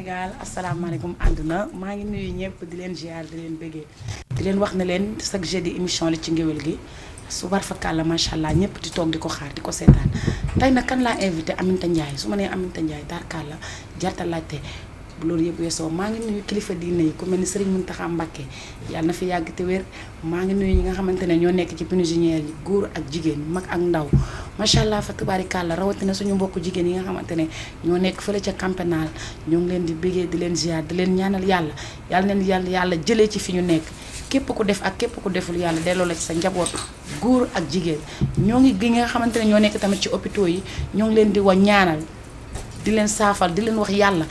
Sénégal asalaamaaleykum àdduna maa ngi nuyu ñëpp di leen ziar di leen bëggee di leen wax ne leen chaque jeudi émission li ci ngéwél gi subar fakàlla macha allah ñëpp di toog di ko xaar di ko seetaan tey nag kan laa invité Aminta Ndiaye su ma nee Aminta Ndiaye tarkalla jarta laajte bu loolu yëpp weesoo maa ngi nuyu kilifa diine yi ku mel ni Serigne Mountakha Mbacké yàlla na fi yàgg te wér maa ngi nuyu ñi nga xamante ne ñoo nekk ci pénitentiaire yi góor ak jigéen mag ak ndaw macha allah fa tubaarikàlla rawatina suñu mbokku jigéen yi nga xamante ne ñoo nekk fële ca camp pénal ñoo ngi leen di bëggee di leen ziar di leen ñaanal yàlla neen yàlla jëlee ci fi ñu nekk képp ku def ak képp ku deful yàlla delloo la ci sa njaboot góor ak jigéen ñoo ngi gi nga xamante ne ñoo nekk tamit ci hôpitaux yi ñoo ngi leen di wa ñaanal di leen saafal di leen wax yàlla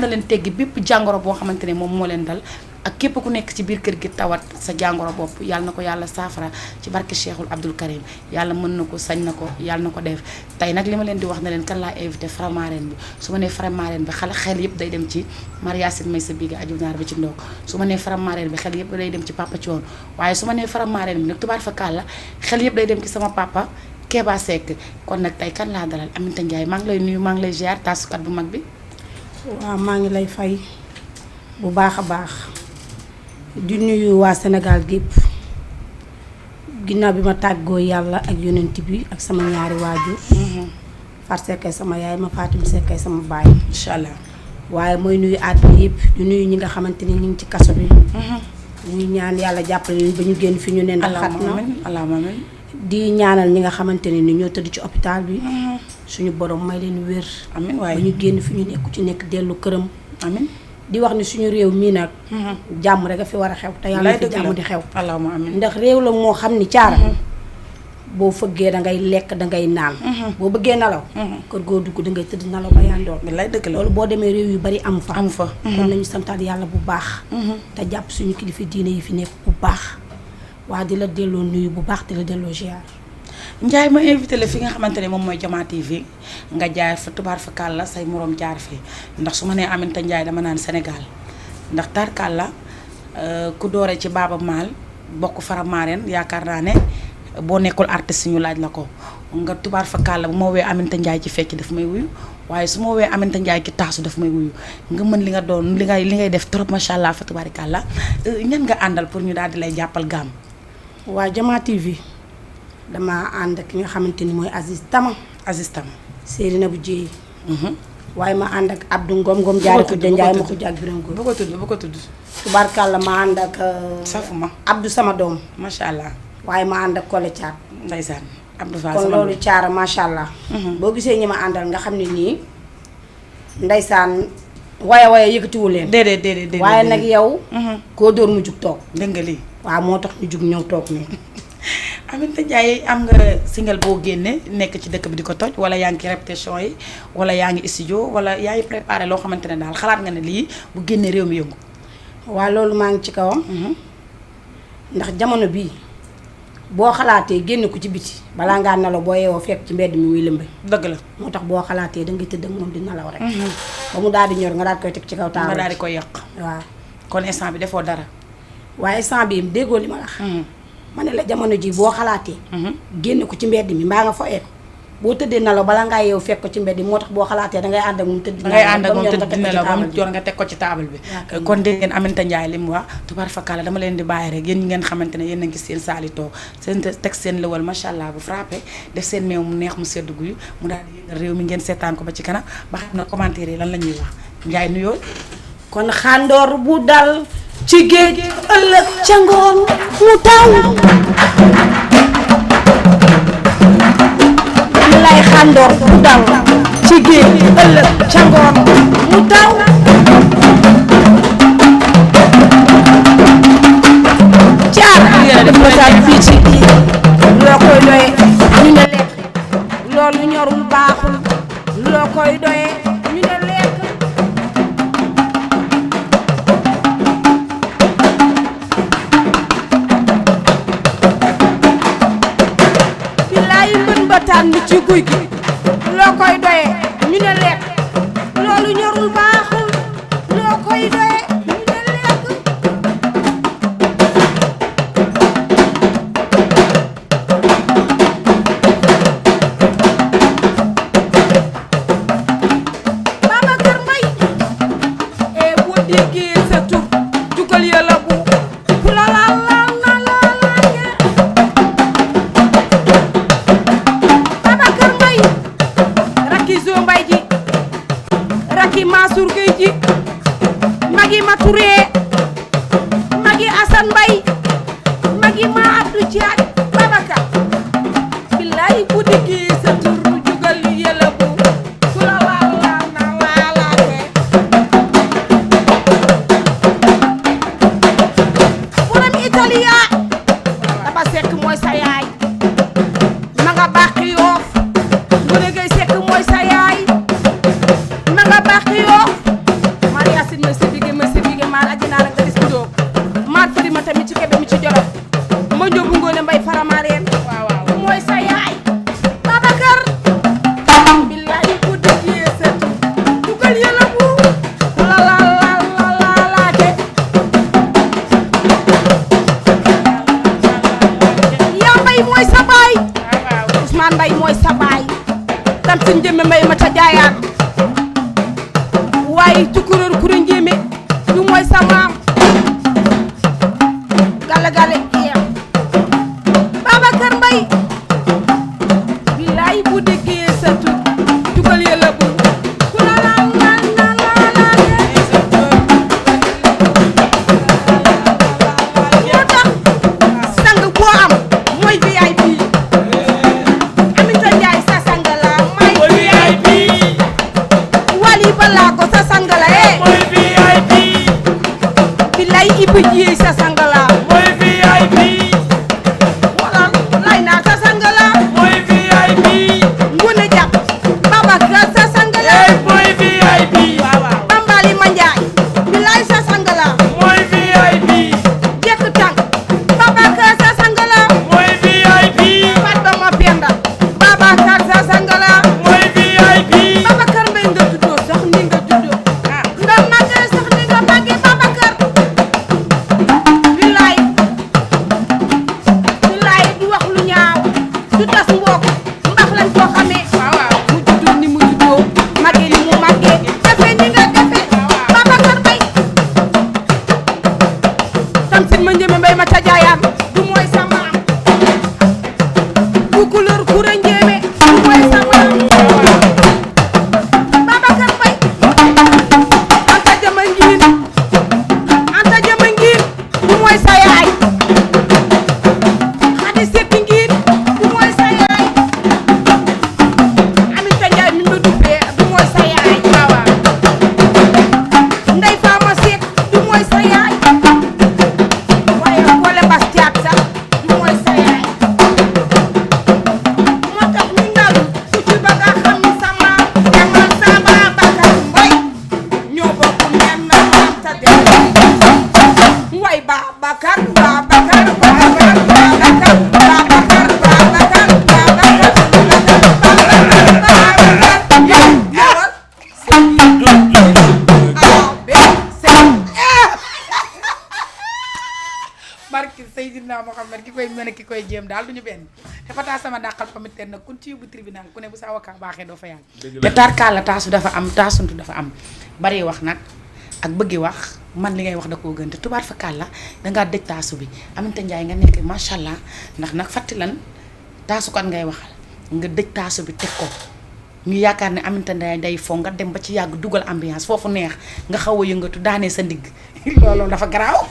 na leen teggi bépp jàngoro boo xamante ne moom moo leen dal ak képp ku nekk ci biir kër gi tawat sa jàngoro bopp yàlla na ko yàlla saafara ci barke Cheikhul Abdoul Karim yàlla mën na ko sañ na ko yàlla na ko def tey nag li ma leen di wax ne leen kan laa invité Faramareen bi su ma nee Faramareen bi xel yëpp day dem ci Mariasin may sa biga aju naar bi ci ndox su ma nee Faramareen bi xel yëpp day dem ci Papa Thion waaye su ma nee Faramareen bi nag tubaar fa kàlla xel yëpp day dem ci sama papa Kéba Seck kon nag tey kan laa dalal Aminta Ndiaye maa ngi lay nuyu maa ngi lay ziar taasukat bu mag bi. waaw maa ngi lay fay bu baax a baax di nuyu waa Sénégal gépp ginnaaw bi ma tàggoo yàlla ak yonent bi ak sama ñaari waajur. Far Seckay sama yaay ma Fatim Seckay sama baay. incha allah waaye mooy nuyu àdduna yëpp di nuyu ñi nga xamante ni ñu ngi ci kaso bi. ñuy ñaan yàlla jàppale leen ba ñu génn fi ñu ne ndax xat na allahumma amiin di ñaanal ñi nga xamante ne ni ñoo tëdd ci hôpital bi. suñu borom may leen wér. amiin waaye ba ñu génn fi ñu nekk ci nekk dellu këram. amiin di wax ni suñu réew mii nag. jàmm rek a fi war a xew te yàlla fi jàmm di xew. allahumma amiin ndax réew la moo xam ni caara. boo fëggee da ngay lekk da ngay naan. boo bëggee nelaw. kër goo dugg da ngay tëdd nelaw ba yandoor. lay dëgg la loolu boo demee réew yu bari amu fa. amu fa kon nañu santaat yàlla bu baax. te jàpp suñu kilifa diine yi fi nekk bu baax. waa di la delloo nuyu bu baax di la delloo ziar. Ndiaye ma invité la fi nga xamante ne moom mooy Jama TV nga jaar fa tubaar fa kàlla say moroom jaar fi ndax su ma nee Aminta Ndiaye dama naan Sénégal ndax tarkalla ku doore ci Baaba Maal bokk Faramareen yaakaar naa ne boo nekkul artiste ñu laaj la ko nga tubaar fa kàlla bu ma woowee Aminta Ndiaye ci fecc daf may wuyu waaye su ma woowee Aminta Ndiaye ci taasu daf may wuyu nga mën li nga doon li ngay def trop macha allah fa tubaari kàlla ñan nga àndal pour ñu daal di lay jàppal gaam. waa Jama TV. dama ànd ak ki nga xamante ni mooy Aziz Tama. Séeri na bu jéey. waaye ma ànd ak Abdou Ngom jaare ko Njaay ma ko jàg biram góor. bu ko tudd. tubaarkàlla ma ànd ak. safuma Abdou sama doom. macha allah. waaye ma ànd ak Kole Thiat. ndeysaan Abdou Fall kon loolu caara macha allah. boo gisee ñi ma àndal nga xam ne nii ndeysaan waya yëkkatiwu leen. déedéet waaye nag yow. koo dóor mu jug toog. dégg nga lii. waaw moo tax ñu jug ñëw toog nii. Aminta Ndiaye am nga single boo génne nekk ci dëkk bi di ko toj wala yaa ngi ci répétition yi wala yaa ngi studio wala yaa ngi préparé loo xamante ne daal xalaat nga ne lii bu génnee réew mi yëngu. waaw loolu maa ngi ci kawam. ndax jamono bii boo xalaatee génn ko ci biti balaa ngaa nelaw boo yeewoo fekk ci mbedd mi muy lëmbe. dëgg la moo tax boo xalaatee da ngay tëdd ak moom di nelaw rek. ba mu daal di ñor nga daal koy teg ci kaw taabal. nga daal di koy yàq. waaw kon instant bi defoo dara. waaye instant bii déggoo li ma wax. ma ne la jamono ji boo xalaatee. génn ko ci mbedd mi mbaa nga foyee ko boo tëddee nelaw balaa ngaa yeewu fekk ko ci mbedd mi moo tax boo xalaatee dangay ànd ak moom tëdd. dangay ànd ak moom tëdd nelaw ba mu jor nga teg ko ci taabal bi. kon dégg ngeen Aminta Ndiaye li mu wax tubaar fakkaala dama leen di bàyyi rek yéen ñi ngeen xamante ne yéen a ngi seen saali toog seen teg seen lëwal macha allah bu frappé def seen meew mu neex mu sedd guyu mu daal di yëngal réew mi ngeen seetaan ko ba ci kanam ba xam na commentaire yi lan la ñuy wax Ndiaye nuyoo. kon xàndoor bu dal ci géej ëllëg ca ngoon mu taw lay xàndoor bu dal ci géej ëllëg ca ngoon mu taw caar def ma taal fii ci loo koy doye ñu ne lekk loolu ñorul baaxul loo koy doye ñu ne lekk tànn ci guy gi loo koy doyee ñu ne lekk loolu ñorul baaxul loo koy doyee ñu ne lekk Babacar Mbaye Tamsir Njéeme Mbay ma ca jaayaan waaye tukulóor Kuré Njéeme du mooy sa maam gale gale iya Babacar Mbay bilaay bu déggee sa tur dugal yàlla bu ku la la la la la moo tax sang boo am mooy VIP Aminta Njaay sa sang la may VIP Wali Balago sa sang la mooy VIP bilaay Iba Jiey sa sang la mooy VIP wala lay naa sa sang la mooy VIP Ngone Jàpp Babacar sa sang la mooy VIP Bambali Manjaay bilaay sa sang la mooy VIP Jekk Tànk Babacar sa sang la mooy VIP Fatba Ma Penda Babacar sa sang la mooy VIP Babacar Mbay nga juddoo sax ni nga juddoo nga màggee sax ni nga màggee Babacar bilaay bilaay du wax lu ñaaw du tas mbokk mbax lañ ko xamee mu juddoo ni mu juddoo màggee ni mu màggee defee ni nga defee Babacar Mbay Tamsir ma Njéeme Mbay ma ca jaayaan du mooy sa maam Tukulóor Kuré Njéeme du mooy sa maam Babacar Mbay Anta Jama Ngiin du mooy sa yaay Xadi Sekk Ngiin du mooy sa yaay Aminta Njaay mi nga duppee du mooy sa yaay Ndey Faama Sekk du mooy sa yaay waaye Kole Bastiat sax du mooy sa yaay moo tax ñu ndaw ku ci bëgg a xam sa maam demal sa Babacar Mbay ñoo bokk menn maam ta dem way Babacar barki Seydina Mohamed ki koy mën a ki koy jéem daal duñu benn xefataa sama dàqal famit ten nag kun ci yóbbu tribunal ku ne bu sa avocat baaxee doo fa yàgg te tarkaal la taasu dafa am taasuntu dafa am bari wax nag ak bëggi wax man li ngay wax da koo gën te tubaar fa kàlla dangaa dëj taasu bi Aminta Njaay nga nekk macha allah ndax nag fàtti lan taasukat ngay waxal nga dëj taasu bi teg ko ñu yaakaar ne Aminta Njaay day foo nga dem ba ci yàgg dugal ambiance foofu neex nga xaw a yëngatu daanee sa ndigg loolu dafa garaaw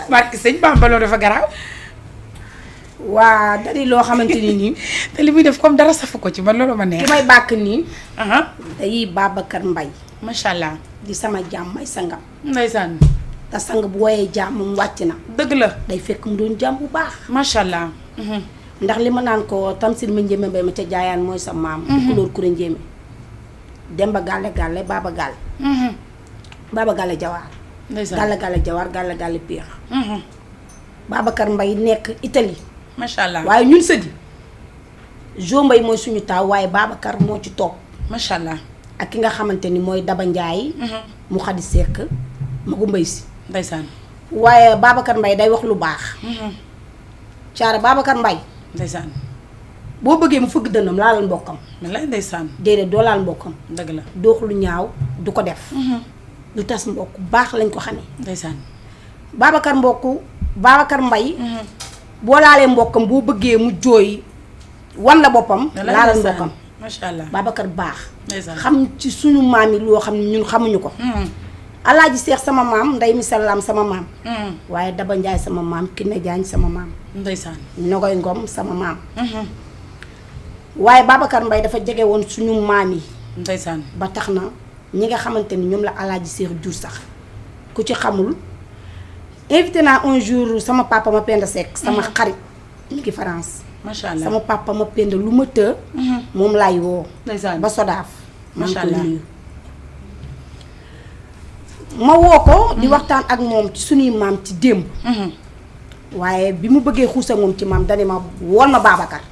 barki sëñ Bamba loolu dafa garaaw waa dari loo xamante ni nii te li muy def comme dara safu ko ci man loolu ma neex ki may bàkk nii aha day Babacar Mbay macha allah di sama jàmm may sangam ndeysaan te sang bu wooyee jàmm mu wàcc na dëgg la day fekk mu doon jàmm bu baax macha allah ndax li ma naan ko Tamsir ma Njéeme Mbay ma ca jaayaan mooy sa maam Tukulóor Kuré Njéeme Demba Gàlle Gàlle Baba Gàlle Baba Gàlle Jawaar ndeysaan Gàlle Gàlle Jawaar Gàlle Gàlle Piir Babacar Mbay nekk Italie macha allah waaye ñun sëdi Jo Mbay mooy suñu taaw waaye Babacar moo ci toog macha allah ak ki nga xamante ni mooy Daba Njaay mu Xadi Sekk Magu Mbay si ndeysaan waaye Babacar Mbay day wax lu baax caara Babacar Mbay ndeysaan boo bëggee mu fëgg dënnam laalal mbokkam wallaay ndeysaan déedéet doo laal mbokkam dëgg la doox lu ñaaw du ko def lu tas mbokk baax lañ ko xamee ndeysaan Babacar Mbay boo laalee mbokkam boo bëggee mu jooy wan la boppam laalal mbokkam macha allah Babacar baax ndeysaan xam ci suñu maam yi loo xam ne ñun xamuñu ko Alaaji Seex sama maam Ndey mi salaam sama maam waaye Daba Njaay sama maam Kiné Jaañ sama maam ndeysaan Nogoy Ngom sama maam waaye Babacar Mbay dafa jege woon suñu maam yi ndeysaan ba tax na ñi nga xamante ni ñoom la Alaaji Seex jur sax ku ci xamul invité naa un jour sama papa ma Penda Seck sama xarit mi ngi France macha allah sama papa ma Penda lu ma të moom laay woo ndeysaan ba Sodaaf macha allah ma woo ko di waxtaan ak moom ci suñuy maam ci démb waaye bi mu bëggee xuus ak moom ci maam dani ma woon ma Babacar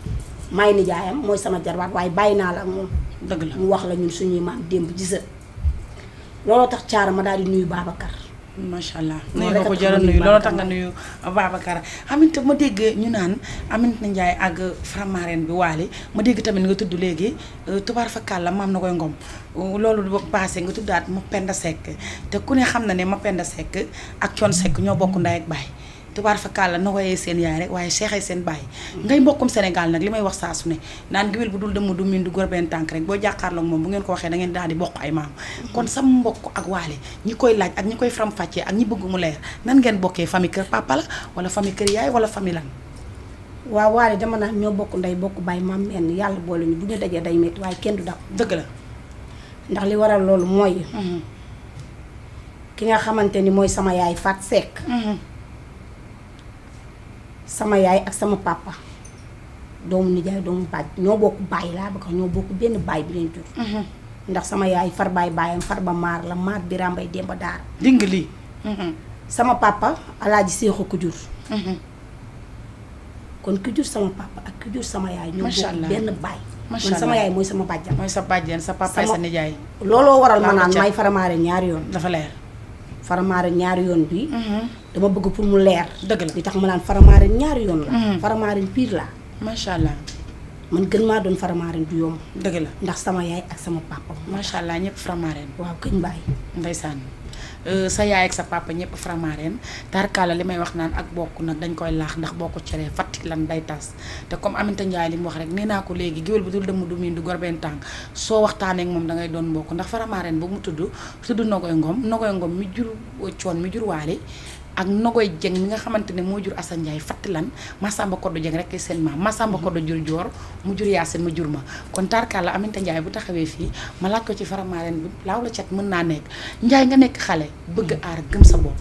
maay nijaayam mooy sama jarbaat waaye bàyyi naa la ak moom dëgg la mu wax la ñun suñuy maam démb gisa looloo tax caara ma daal di nuyu Babacar macha allah nuyu nga ko jara nuyu loolu tax nga nuyu Babacar. Aminta ma dégg ñu naan Aminata Ndiaye ak Faramareen bi Waly ma dégg tamit nga tudd léegi tubaar fakkaal la maam na koy ngom loolu bu passé nga tuddaat Mapenda Seck te ku ne xam na ne Mapenda Seck ak Thione Seck ñoo bokk ndey ak baay tubaar fakkaal la na koyee seen yaay rek waaye seexay seen baay ngay mbokkum Sénégal nag li may wax saa su ne naan géwél bu dul dëmm du miin du góor benn tànk rek boo jàkkaarloog moom bu ngeen ko waxee da ngeen daal di bokk ay maam kon sama mbokk ak Waly ñi koy laaj ak ñi koy faram-fàccee ak ñi bëgg mu leer nan ngeen bokkee famille kër papa la wala famille kër yaay wala famille lan waaw Waly dama naan ñoo bokk ndey bokk baay maam menn yàlla boole ñu bu ñu dajee day métti waaye kenn du daw dëgg la ndax li waral loolu mooy ki nga xamante ni mooy sama yaay Fat Seck sama yaay ak sama papa doomu nijaay doomu baaj ñoo bokk baay laa bëgg ñoo bokk benn baay bi leen jur ndax sama yaay far baay baayam far ba maar la maar bi rambay demba daar ding lii sama papa alaaji seexu ko jur kon ki jur sama papa ak ki jur sama yaay ñoo bokk benn baay man sama yaay mooy sama bàjjan mooy sa bàjjan sa papa sa nijaay looloo waral ma naan may Faramareen ñaari yoon dafa leer Faramareen ñaari yoon bi dama bëgg pour mu leer dëgg la li tax ma naan Faramareen ñaari yoon la Faramareen pire la macha allah man gën maa doon Faramareen du yomb dëgg la ndax sama yaay ak sama papa macha allah ñëpp Faramareen waaw këñ bàyyi ndeysaan sa yaay ak sa papa ñëpp Faramareen tarkala li may wax naan ak bokk nag dañ koy laax ndax boo ko ceree Fatick lan day tas te comme Aminata Ndiaye li mu wax rek nee naa ko léegi géwél bu dul dëmm du miin du gor benn tànk soo waxtaanee ak moom dangay doon mbokk ndax Faramareen bu mu tudd Nogoy Ngom mi jur Thione mi jur Waly ak Nogoy Dieng mi nga xamante ne moo jur Assane Ndiaye Fatick lan Massamba Koddu Dieng rek seen maam Massamba Koddu jur Joor mu jur Yaasin ma jur ma kon tarkala Aminata Ndiaye bu taxawee fii ma laaj ko ci Faramareen bi laaw la cat mën naa nekk Ndiaye nga nekk xale bëgg aar gëm sa bopp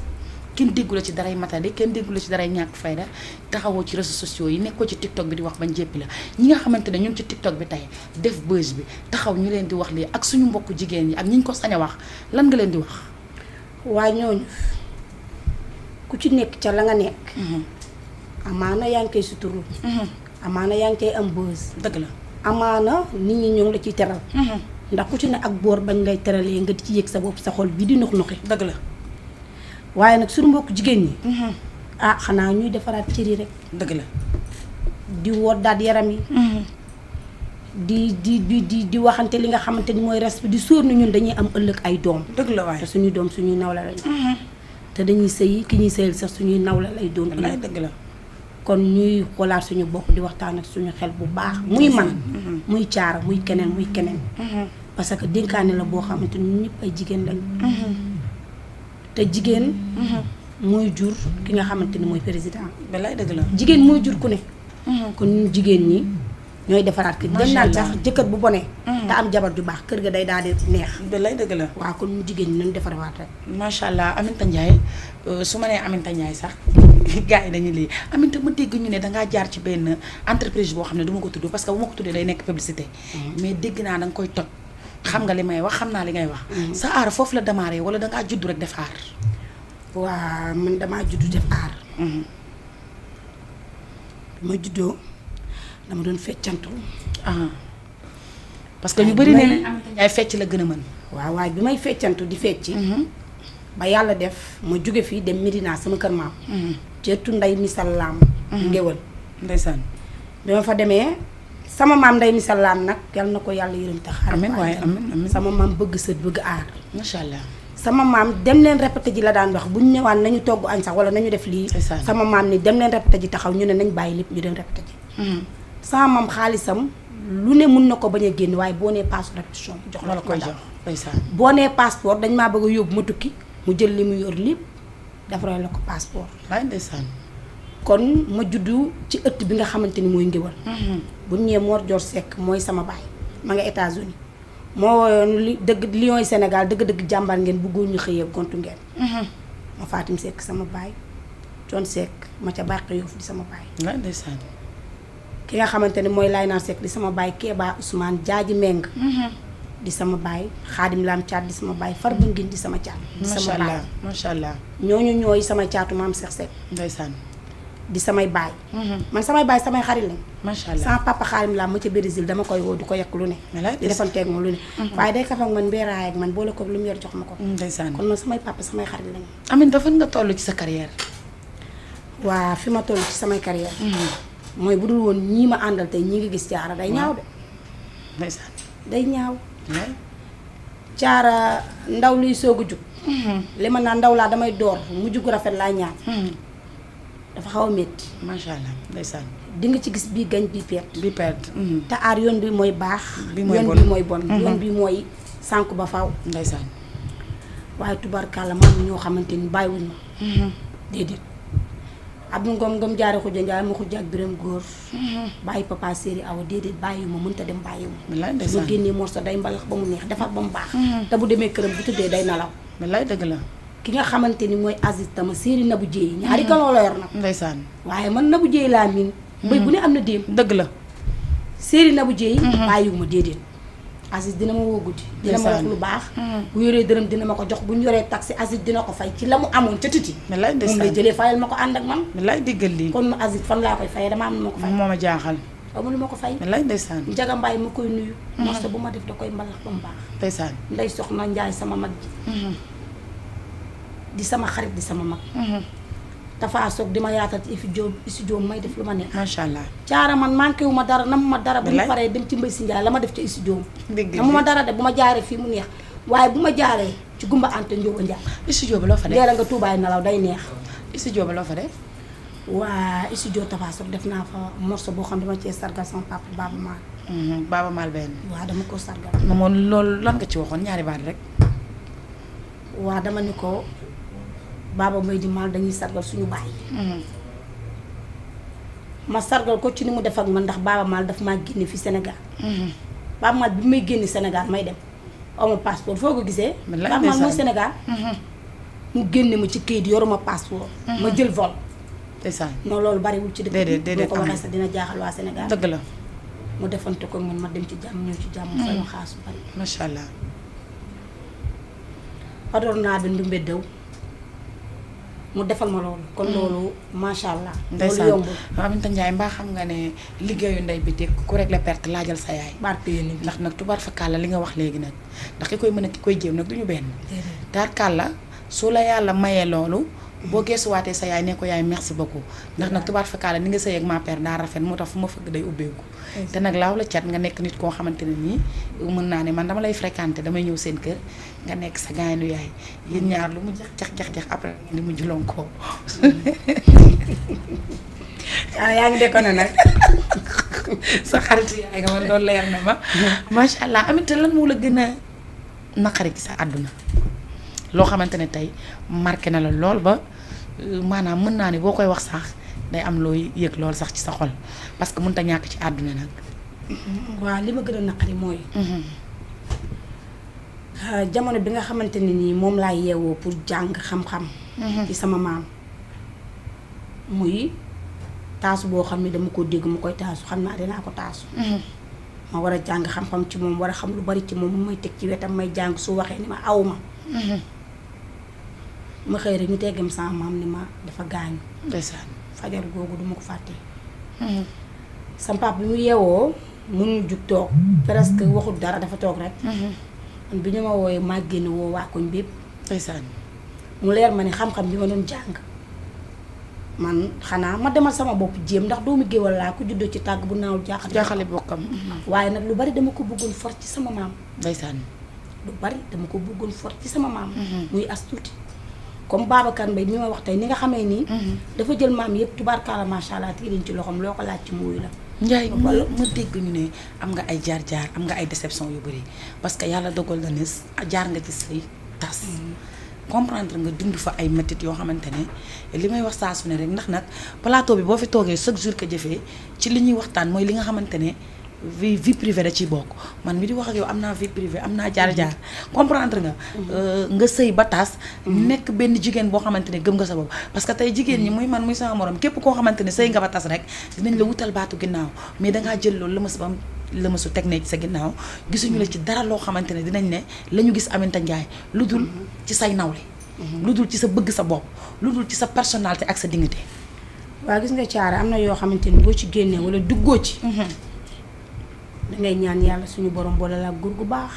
kenn déggu la ci daray matadi kenn déggu la ci daray ñàkk fayda taxawoo ci réseaux sociaux yi nekkoo ci TikTok bi di wax bañ jéppi la ñi nga xamante ne ñun ci TikTok bi tey def buzz bi taxaw ñu leen di wax lii ak suñu mbokku jigéen ñi ak ñi ñu ko sañ a wax lan nga leen di wax waaye ñooñu ku ci nekk ca la nga nekk amaana yaa ngi koy suturu amaana yaa ngi koy am buzz dëgg la amaana nit ñi ñoo ngi la ciy teral ndax ku ci ne ak boor bañ lay teralee nga di ci yëg sa bopp sa xol bi di nux nuxi dëgg la waaye nag suñu mbokk jigéen ñi ah xanaa ñuy defaraat cër yi rek dëgg la di woddaat yaram yi di waxante li nga xamante ni mooy respect di sóor ni ñun dañuy am ëllëg ay doom dëgg la waaye te suñuy doom suñuy nawle lañu te dañuy sëyi ki ñuy sëyal sax suñuy nawle lay doon dëgg la kon ñuy xoolaat suñu bopp di waxtaan ak suñu xel bu baax muy man muy caara muy keneen parce que dénkaane la boo xamante ni ñun ñëpp ay jigéen lañu te jigéen mooy jur ki nga xamante ni mooy président balay dëgg la jigéen mooy jur ku ne kon ñun jigéen ñi ñooy defaraat kër dañ naan sax jëkkër bu bonee te am jabar ju baax kër ga day daal di neex balay dëgg la waaw kon ñu jigéen ñi nañu defaraat rek macha allah Aminata Ndiaye su ma nee Aminata Ndiaye sax gars yi dañuy lii Aminata ma dégg ñu ne dangaa jaar ci benn entreprise boo xam ne du ma ko tudd parce que bu ma ko tuddee day nekk publicité mais dégg naa danga koy toj xam nga li may wax xam naa li ngay wax sa aar foofu la démarré wala dangaa juddu rek def aar waa man damaa juddu def aar ma juddoo dama doon feccantu parce que ñu bëri ne Aminata Ndiaye fecc la gën a mën waaw waaye bi may feccantu di fecci ba yàlla def ma jóge fii dem Medina sama kër maam ceetu nday misal laam ngéwal ndeysaan bi ma fa demee sama maam nday misal laam nag yal na ko yàlla yërëm te xaar amiin waaye amiin sama maam bëgg sët bëgg aar macha allah sama maam dem leen répété ji la daan wax bu ñu ñëwaan nañu togg añ sax wala nañu def lii sama maam ni dem leen répété ji taxaw ñu ne nañ bàyyi lépp ñu dem répété ji sama maam xaalisam lu ne mun na ko bañ a génn waaye boo nee passe répétition bu jox la koy jox ndeysaan boo nee passeport dañ maa bëgg a yóbbu ma tukki mu jël li mu yor lépp defaral la ko passeport waaye ndeysaan kon ma juddu ci ëtt bi nga xamante ni mooy ngéwal bu ñëwee Mor Dior Seck mooy sama baay ma nga États-Unis moo woyoon li dëgg Lions yi Sénégal dëgg-dëgg jàmbaar ngeen bëggoon ñu xëyee gontu ngeen ma Fatim Seck sama baay Thione Seck ma ca Bàq Yoof di sama baay waaye ndeysaan ki nga xamante ni mooy Layna Seck di sama baay Kéba Ousmane Jaaji Meng di sama baay Xaadim Lam Caat di sama baay Farba Ngin di sama caat di sama baay macha allah ñooñu ñooy sama caatu maam Seex Seck ndeysaan di samay baay. man samay baay samay xarit lañ. macha allah sama papa xaarim laa ma ca Brésil dama koy woo di ko yekk lu ne. di defanteeg moom lu ne. waaye day kaf ak man mbeeraay ak man boole ko lu mu yor jox ma ko. ndeysaan kon man samay papa samay xarit lañ. Aminta fan nga toll ci sa carrière. waa fi ma toll ci samay carrière. mooy bu dul woon ñii ma àndal tey ñi ngi gis caara day ñaaw de. ndeysaan. day ñaaw. caara ndaw luy soog a jug. li ma naan ndaw laa damay door mu jug rafet laa ñaan. dafa xaw a métti. macha allah ndeysaan. di nga ci gis bii gañ bii perte. bi perte. te aar yoon bi mooy baax. bi mooy bon yoon bi mooy bon. yoon bi mooy sànku ba faw. ndeysaan. waaye tubarkalla man ñoo xamante ni bàyyiwuñ ma. déedéet. Abdou Ngom jaare xuja Njaay ma xuja ak biram góor. bàyyi papa séeri awa déedéet bàyyi ma mënta dem bàyyi ma. wallaay su ma ndeysaan. génnee morso day mbalax ba mu neex defar ba mu baax. te bu demee këram bu tuddee day nalaw. wallaay dëgg la. ki nga xamante ni mooy Aziz Tama séeri Nabou Jéey ñaari galoo la yor nag. ndeysaan. waaye man Nabou Jéey laa miin. mbay bu ne am na déem. dëgg la. séeri Nabou Jéey bàyyiwuma déedéet. Aziz dina ma woo guddi. dina ma wax lu baax. bu yoree dërëm dina ma ko jox bu ñu yoree taxi Aziz dina ko fay ci la mu amoon ca titi. wallaay moom ndeysaan. lay jëlee fayal ma ko ànd ak man. wallaay diggal lii. kon Aziz fan laa koy fayee dama am lu ma ko fay. moo ma jaaxal. amul lu ma ko fay. wallaay ndeysaan. Njaga Mbaay ma koy nuyu. morso bu ma def da koy mbalax ba mu baax. ndeysaan. Ndey Soxna Njaay sama mag ji. di sama xarit di sama mag. dafa soog di ma yaatal ci studio may def lu ma neex. macha allah. caara man manqué wu ma dara nam ma dara. bu ñu wallaay. paree dem ci mbay si Njaay la ma def ci studio. dëgg namu ma dara de bu ma jaaree fii mu neex waaye bu ma jaaree ci Gumba Anta Njóoba Njaay. studio ba loo fa def. leera nga tuubaay nelaw day neex. studio ba loo fa def. waa studio Tafa Sock def naa fa morceau boo xam ne dama cee sargal sama papa Baba Maal. Baba Maal benn. waa dama ko sargal. moom loolu lan nga ci waxoon ñaari baat rek. waa dama ni ko Baba Mbaye di Maal dañuy sargal suñu baay. ma sargal ko ci ni mu def ak man ndax Baba Maal daf maa génne fi Sénégal. Baba Maal bi may génne Sénégal may dem aw ma passeport foo ko gisee. Baba Maal mooy Sénégal. mu génne ma ci kayit yoruma passeport. ma jël vol. ndeysaan. non loolu bariwul ci dëkk déedéet déedéet boo ko waxee sax dina jaaxal waa Sénégal. dëgg la. mu defante ko man ma dem ci jàmm ñëw ci jàmm. fay ma xaalis bu bari. macha allah. adoor naa bi ndumbe dëw mu defal ma loolu. kon loolu macha allah. loolu ndeysaan. yombul. Aminta Ndiaye mbaa xam nga ne liggéeyu ndey bi te ku rek la perte laajal sa yaay. barke yéen ndax nag tubaar fa kàlla li nga wax léegi nag ndax ki koy mën a ki koy jéem nag du ñu benn. daar kàlla su la yàlla mayee loolu. boo geesuwaatee sa yaay ne ko yaay merci beaucoup ndax nag tubaar fa kàlla ni nga sëy ak ma père daa rafet moo tax fu ma fëgg day ubbeeku. te nag laaw la cat nga nekk nit koo xamante ne nii mën naa ne man dama lay fréquenter damay ñëw seen kër nga nekk sa gaayanu yaay yéen ñaar lu mu jax après li mu juloon ko. yaa ngi déconné nag. sa xaritu yaay nga man loolu leer na ma. macha allah Aminta lan moo la gën a naqari ci sa àdduna loo xamante ne tey marqué na la lool ba maanaam mën naa ne boo koy wax sax day am looy yëg lool sax ci sa xol parce que mënut a ñàkk ci àdduna nag. waaw li ma gën a naqari mooy. jamono bi nga xamante ne nii moom laa yeewoo pour jàng xam-xam. ci sama maam. muy taasu boo xam ne dama ko dégg mu koy taasu xam naa dinaa ko taasu. ma war a jàng xam-xam ci moom war a xam lu bari ci moom mu may teg ci wetam may jàng su waxee ni ma aw ma. ma xëy rek ñu teggam sama maam ni ma dafa gaañu. ndeysaan. fajar googu duma ko fàtte. sama papa bi mu yeewoo mënul jug toog presque waxul dara dafa toog rek. bi ñu ma wooyee maa génn woo waa koñ bépp. ndeysaan. mu leer ma ne xam-xam bi ma doon jàng man xanaa ma demal sama bopp jéem ndax doomu géwal laa ko juddoo ci tàgg bu naawul jaaxale bokkam. waaye nag lu bari dama ko bëggoon for ci sama maam. ndeysaan. lu bari dama ko bëggoon for ci sama maam. muy as tuuti. comme Babacar Mbaye mi ma wax tey ni nga xamee nii. dafa jël maam yëpp tubaarkaala macha allah te ci loxoom loo ko laaj ci muuyu la. Ndiaye ma dégg ñu ne am nga ay jaar-jaar am nga ay déception yu bëri parce que yàlla dogal na ne jaar nga ci say tas. comprendre nga dund fa ay métit yoo xamante ne li may wax saa su ne rek ndax nag plateau bi boo fi toogee chaque jour que jëfee ci li ñuy waxtaan mooy li nga xamante ne vie privée da ciy bokk man mi di wax ak yow am naa vie privée am naa jaar-jaar comprendre nga. nga sëy ba tas. nekk benn jigéen boo xamante ne gëm nga sa bopp parce que tey jigéen ñi muy man muy sama morom képp koo xamante ne sëy nga ba tas rek dinañ la wutal baatu ginnaaw mais dangaa jël loolu la ma su teg ne ci sa ginnaaw gisuñu la ci dara loo xamante ne dinañ ne la ñu gis Aminta Ndiaye lu dul ci say nawle. lu dul ci sa bëgg sa bopp lu dul ci sa personnalité ak sa dignité. waa gis nga caara am na yoo xamante ni boo ci génnee wala duggoo ci dangay ñaan yàlla suñu borom boole la góor gu baax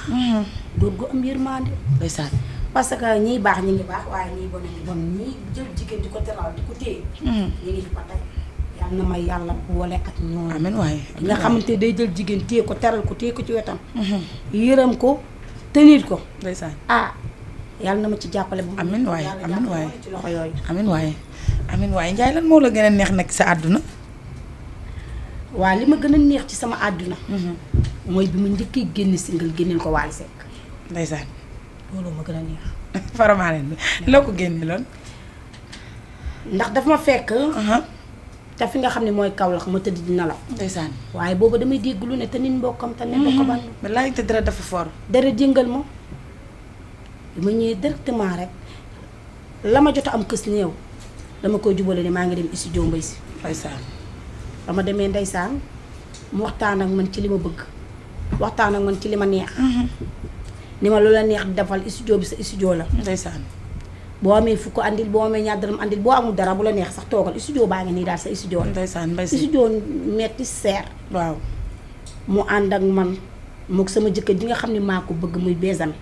góor gu am yërmande ndeysaan parce que ñiy baax ñi ngi baax waaye ñiy bon ñi bon ñi jël jigéen di ko teral di ko téye ñi ngi fi ba tey yàlla na may yàlla boole ak ñoom amiin waaye nga xamante day jël jigéen téye ko teral ko téye ko ci wetam yërëm ko tenir ko ndeysaan yàlla na ma ci jàppale bu amiin waaye amiin waaye ci loxo yooyu amiin waaye Ndiaye lan moo la gën a neex nag sa àdduna waa li ma gën a neex ci sama àdduna mooy bi ma njëkkee génn single génneel ko Wally Seck ndeysaan loolu ma gën a neex faramaaren bi loo ko génne loon ndax daf ma fekk te fi nga xam ne mooy Kaolack ma tëdd di nelaw ndeysaan waaye boobu damay dégg lu ne te nit mbokkam te nit mbokk ban wallaay te dara dafa fort dara jëngal ma bi ma ñëwee directement rek la ma jot a am kës néew dama koy jubale ne maa ngi dem studio Mbaye Sy ndeysaan dama demee ndeysaan mu waxtaan ak man ci li ma bëgg waxtaan ak man ci li ma neex ni ma loola neex di defal studio bi sa studio la ndeysaan boo amee fukk andil boo amee ñaar dërëm andil boo amul dara bu la neex sax toogal studio baa ngi nii daal sa studio la ndeysaan Mbaye Sy studio metti seer waaw mu ànd ak man mook sama jëkkër ji nga xam ne maa ko bëgg muy Bézame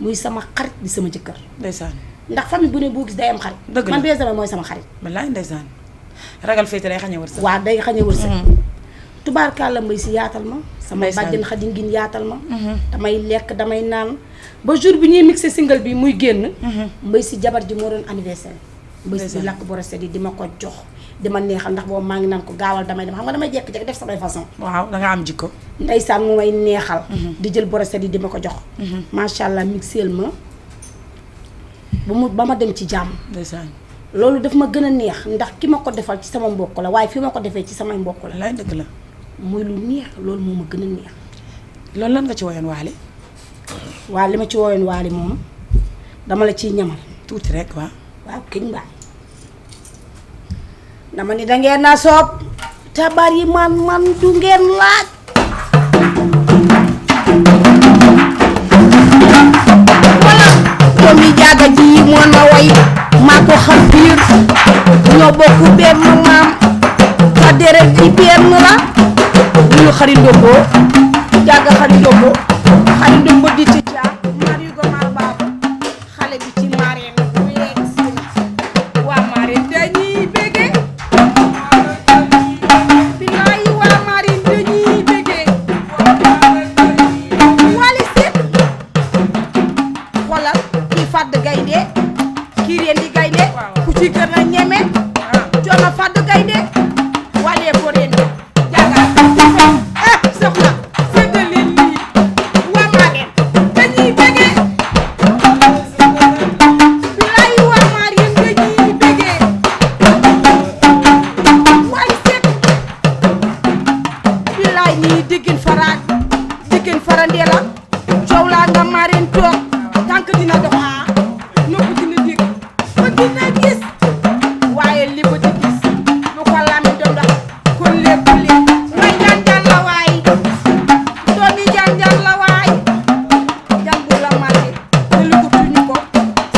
muy sama xarit di sama jëkkër ndeysaan ndax famille bu ne boo gis day am xarit dëgg la man Bézame mooy sama xarit wallaay ndeysaan ragal féete day xañe wërsëg waaw day xañe wërsëg tubaarkàlla Mbaye Sy yaatal ma sama ndeysaan bàjjen Xadi Ngin yaatal ma damay lekk damay naan ba jour bi ñuy mixé single bi muy génn Mbaye Sy jabar ji moo doon anniversaire Mbaye Sy di lakk borosé yi di ma ko jox di ma neexal ndax boobu maa ngi naan ko gaawal damay dem xam nga damay jekk-jekk def samay façon waaw da nga am jikko ndeysaan mu may neexal di jël borosé yi di ma ko jox macha allah mixeel ma ba ma dem ci jàmm ndeysaan loolu daf ma gën a neex ndax ki ma ko defal ci sama mbokk la waaye fi ma ko defee ci samay mbokk la wallaay dëgg la muy lu neex loolu moo ma gën a neex loolu lan nga ci woyoon Wally waa li ma ci woyoon Wally moom dama la ciy ñamal tuuti rek waaw kiñ mbaay dama ni dangeen na soob tabar yi man du ngeen laaj wala doomi jaaga ji yi moo ma way maa ko xam biir ñoo bokku benn maam sa deret ji benn la ñu xari ndombo jaaga xari ndombo di ci caa mari go mar baaba xale bi ci mareen bu yegg si waa mareen dañuy bége bilaay waa mareen dañuy bége Wally Seck xoolal kii fàdd gaynde kii reen di gaynde ku ci gën a ñeme joona fàdd gaynde Wally ko reen jaaga soxna seddal leen lii waa mareen dañuy bége bilaay waa mareen dañuy bége Wally Seck bilaay nii diggin farandee la coow laa nga mareen toog tànk dina dox nopp dina dégg ba dina gis waaye li ba di gis bu ko làmmiñ doon dox kon lépp may jaan la waay doomi jaan la waay jàmbu la mate te lu ko tuñu ko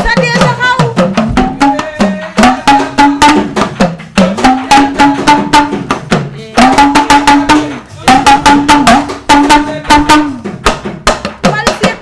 sa dee taxaw Wally Seck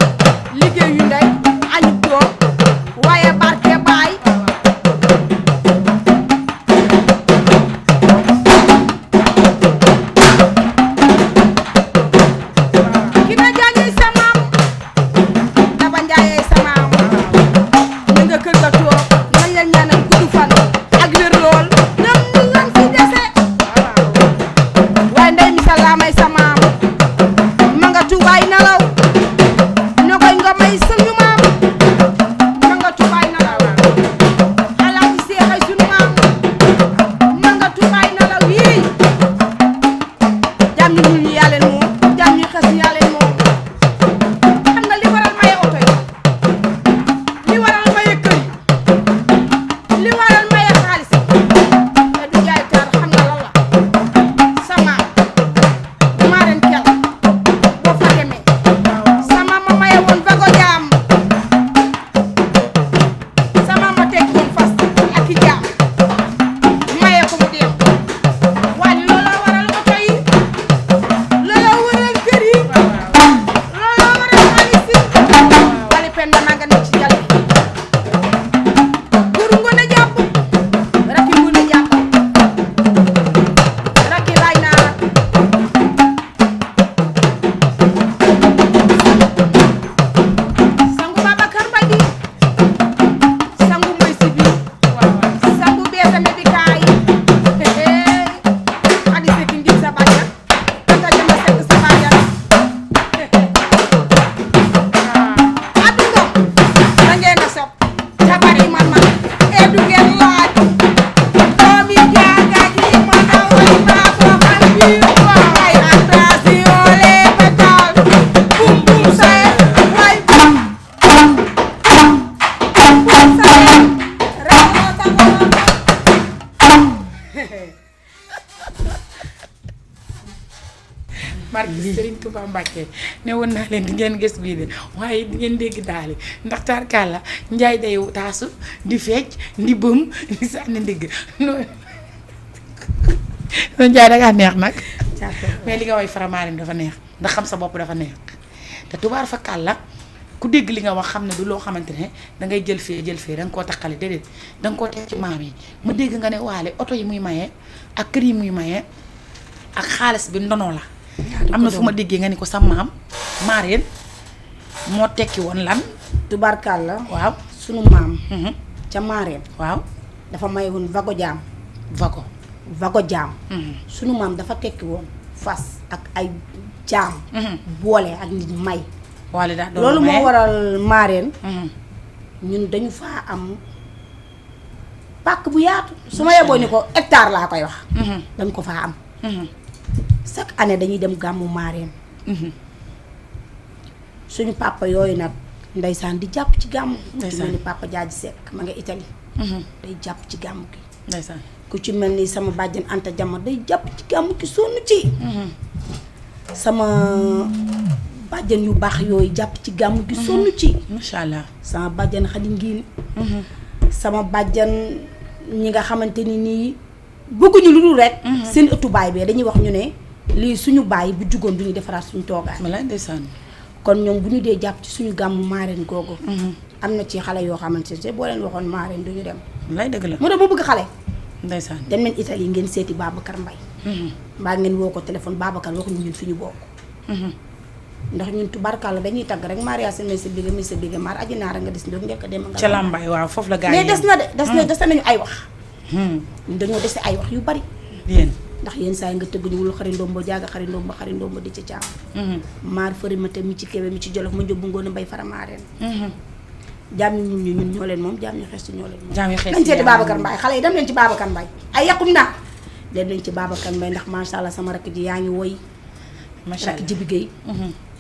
barki Serigne Touba Mbacke ne woon naa leen di ngeen gis bii de waaye di ngeen dégg daali ndax tarkalla njaay day taasu di fecc di bëm di sànni ndigg noonu njaay dangaa neex nag mais li nga way Faramareen dafa neex ndax xam sa bopp dafa neex te tubaar fa kàlla ku dégg li nga wax xam ne du loo xamante ne dangay jël fee danga koo takkale déedéet danga koo teg ci maam yi ma dégg nga ne waale oto yi muy maye ak kër yi muy maye ak xaalis bi ndono la am na fu ma déggee nga ni ko sa maam Mareen moo tekki woon lan tubaarkàlla waaw sunu maam ca Mareen waaw dafa may woon vago jaam sunu maam dafa tekki woon fas ak ay jaam boole ak nit may waale daal loolu moo waral Mareen ñun dañu faa am pàkk bu yaatu su ma yeboo ni ko hectare laa koy wax dañ ko faa am chaque année dañuy dem gàmmu Mareen suñu papa yooyu nag ndeysaan di jàpp ci gàmmu ku ci mel ni papa Jaaji Seck ma nga Italie day jàpp ci gàmmu gi ndeysaan ku ci mel ni sama bàjjan Anta Jama day jàpp ci gàmmu gi sonn ci sama bàjjan yu baax yooyu jàpp ci gàmmu gi sonn ci macha allah sama bàjjan Xadi Ngiin sama bàjjan ñi nga xamante ni nii bëgguñu lu dul rek seen ëttu baay bee dañuy wax ñu ne lii suñu baay bu jugoon du ñu defaraat suñu toogaay walaay ndeysaan kon ñoom bu ñu dee jàpp ci suñu gàmmu Mareen googu am na ci xale yoo xamante ne boo leen waxoon Mareen duñu dem walaay dëgg la moo tax ma bëgg xale ndeysaan dem leen Italie ngeen seeti Babacar Mbaye mbaa ngeen woo ko téléphone Babacar waxuñu ñun fi ñu bokk ndax ñun tubarkalla dañuy tagg rek Maria sa may sa bigé mi sa bigé maar aji naara nga des ndoog njëkk a dem nga ca Lambaay waaw foofu la gaa yi mais des na de des nañu ay wax ñun dañoo dese ay wax yu bari yéen ndax yenn saa yi nga tëgg ñu wul xari ndombo jaaga xari ndombo di ci caam maar fëri ma te mi ci Kébé mi ci Jolof ma jóbbu ngoon a mbay Faramareen jaam ñu ñun ñoo leen moom jaam ñu xees ñoo leen moom nañ seeti Babacar Mbaye xale yi dem leen ci Babacar Mbaye ay yàqum naa dem leen ci Babacar Mbaye ndax macha allah sama rakk ji yaa ngi woy macha allah rakk ji biggéey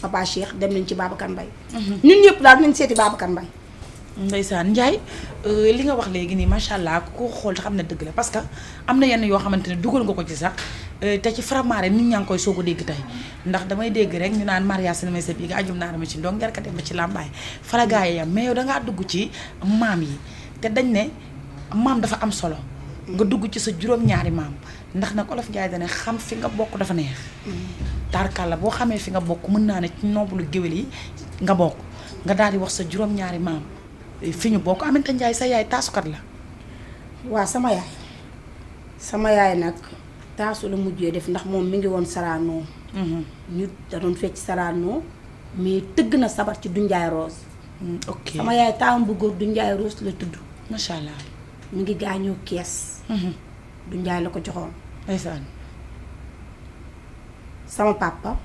papa Cheikh dem nañ ci Babacar Mbaye ñun ñëpp daal nañ seeti Babacar Mbaye ndeysaan Ndiaye li nga wax léegi nii macha allah ku ko xool xam ne dëgg la parce que am na yenn yoo xamante ne dugal nga ko ci sax te ci Faramareen nit ñaa ngi koy soog a dégg tey ndax damay dégg rek ñu naan Maria Sene Mese bi nga ajum naa dama ci ndong ngerka dem ba ci Lambaay fara gaa yi yam mais yow dangaa dugg ci maam yi te dañ ne maam dafa am solo nga dugg ci sa juróom-ñaari maam ndax nag Olof Ndiaye dane xam fi nga bokk dafa neex tarkalla boo xamee fi nga bokk mën naa ne ci noblu géwél yi nga bokk nga daal di wax sa juróom-ñaari maam fi ñu bokk Aminta Ndiaye sa yaay taasukat la waaw sama yaay nag taasu la mujjee def ndax moom mi ngi woon Sarano ñu da doon fecc Sarano mais tëgg na sabar ci Dunjaay Rose ok sama yaay taawam bu góor Dunjaay Rose la tudd macha allah mi ngi gaañoo Kees Dunjaay la ko joxoon ndeysaan sama papa